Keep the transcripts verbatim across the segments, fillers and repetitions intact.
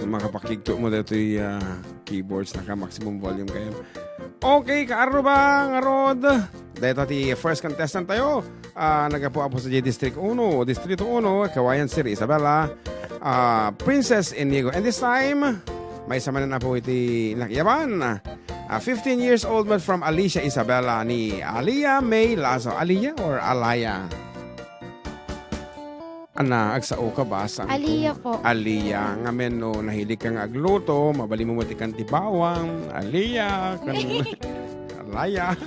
Makapakigto mo daytoy, ah, keyboards naka maximum volume kayo. Okay, kaarruba ngarud. Dayta ti first contestant tayo. Ah, nagapu-apo sa District uno, Distrito uno, Cauayan City, Isabela. Ah, Princess Inigo. And this time, maysa manen apo iti nakiyaban. Ah, fifteen years old but from Alicia, Isabela ni Alia May Lazo. Alia or Alaya? Ana, agsao ka ba? Saan Alia ko? Po. Alia. Ngamin no, nahilig ka nga agluto, mabalin mo matikan ti bawang. Alia. Kan Alaya.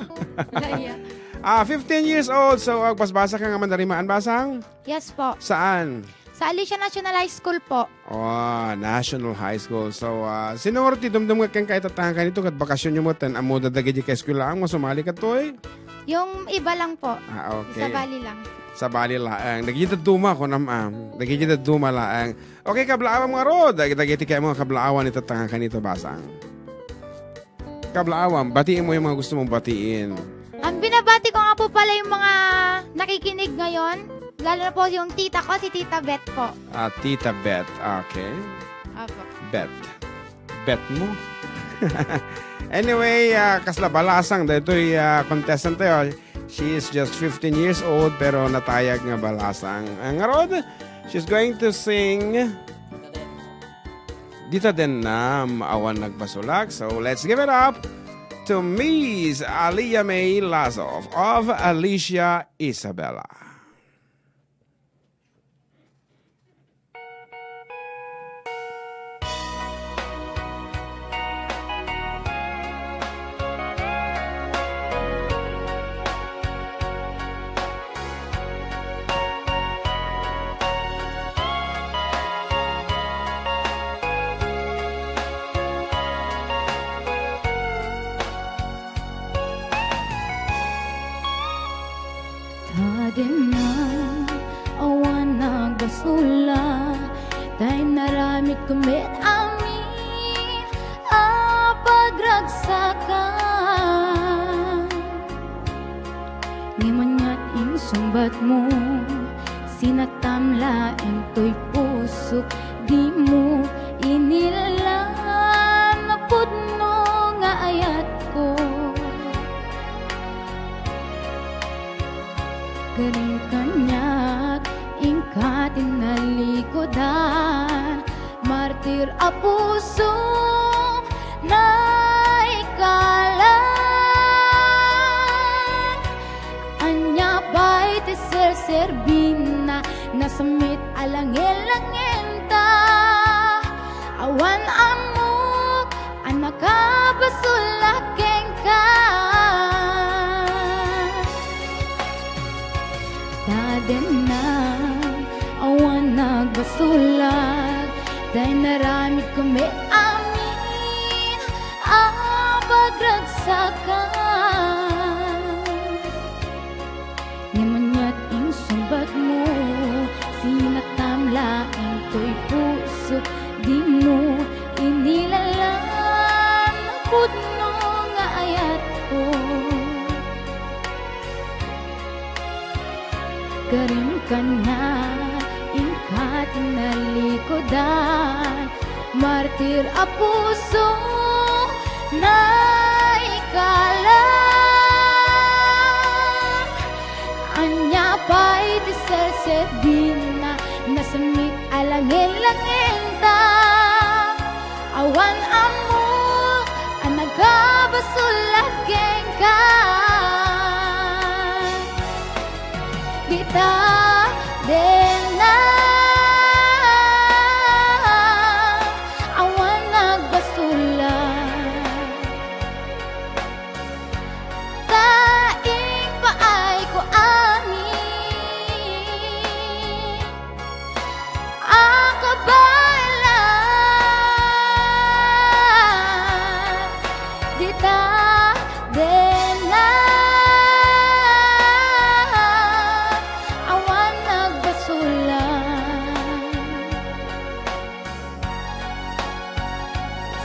Alaya. Ah, fifteen years old. So, agbasbasa ka nga mandarimaan, Basang? Yes po. Saan? Sa Alicia National High School po. Oh, National High School. So, ah, sino nga ti dumdum nga kenka itatangan kanito kat bakasyon nyo mo tan amo dadagiti ka eskwelahan mo sumali ka toy? Yung iba lang po. Ah, okay. Sa Bali lang. Sa Bali laeng. Nagigidaduma ko nam, ah. Nagigidaduma laeng. Okay, kablaawam nga ro. Dag-, dagiti kayo mga kablaawan itatangan kanito, Basang. Kablaawam, batiin mo yung mga gusto mong batiin. Ang binabati ko nga po pala yung mga nakikinig ngayon, lalo na po yung tita ko, si Tita Beth po. Ah, Tita Beth. Okay. Opo. Beth. Beth mo. Anyway, ah, kasla balasang, daytoy, ah, contestant tayo. She is just fifteen years old, pero natayag nga balasang. Ang ngarud, she's going to sing Dita Dennam, Awan Nagbasolak. So let's give it up to Miss Alia May Lazo of Alicia, Isabela. Tadinna, awan nagbasolak, ta inaramidko met amin a pagragsakan. Ngem aniat insungbatmo, sinaktam laeng toy pusok, dimo inilan a pudno nga ayatko. Garing kaniak, inka ti nalikudan, martir a puso, naikalan. Ania pay ti serserbina, nasammit a langen-langenta, awan ammok a nakabasolak kenka. Tadinna, awan nagbasolak, ta inaramidko met amin a pagragsakan. Ngem aniat insungbatmo, sinaktam laeng toy pusok, dimo inilan a pudno nga ayatko. Garing kaniak, inka ti nalikudan, martir a puso, naikalan. Ania pay ti serserbina, nasammit a langen-langenta, awan ammok a nakabasolak kenka. Dita Dennam, awan nagbasolak, ta impaayko amin a kabaelan. Dita Dennam, awan nagbasolak.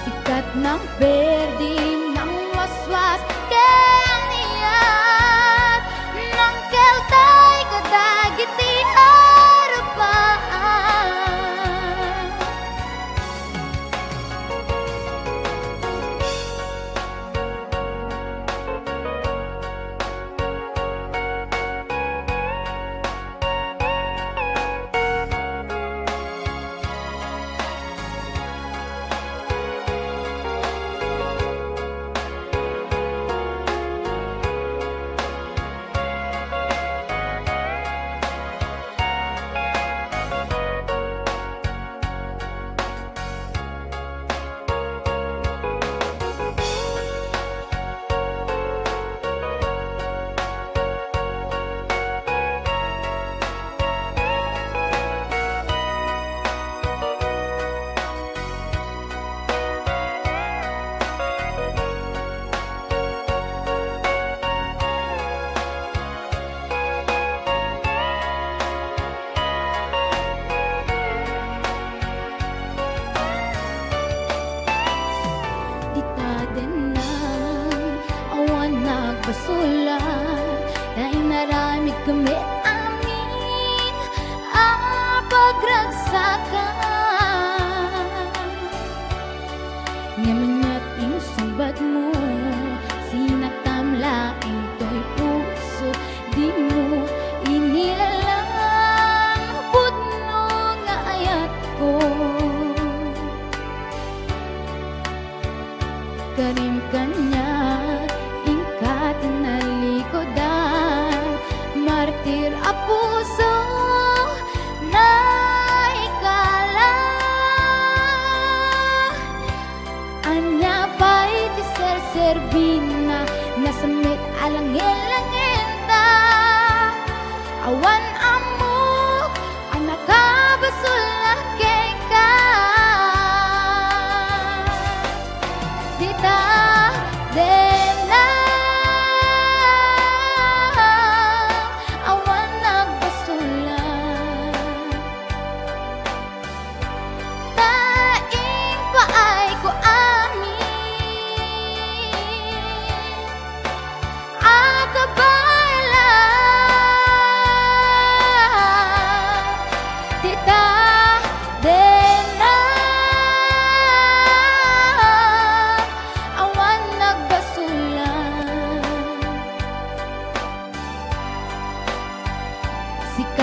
Sikat nang perdi, nang waswas ken iyat, nang keltay kadagiti arupaan.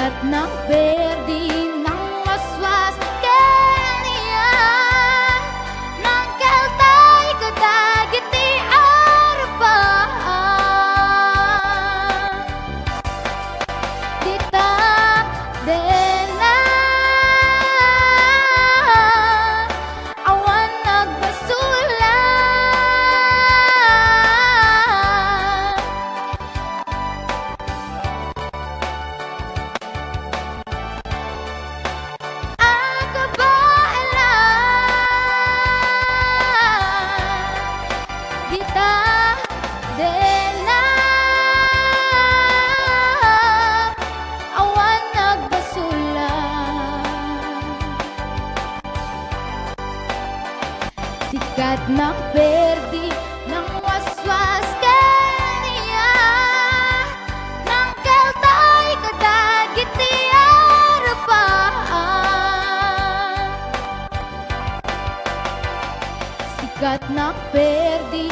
Ket nagperdi, nangwaswas kaniak, nangkeltay kadagiti arpa. Dita, dena, awan nagbasolan. Akabaelan dita, dena, awan nagbasolan. Sika ti nagperdi, nangwaswas kaniak, nangkeltay kadagiti arpa. Sika ti nagperdi,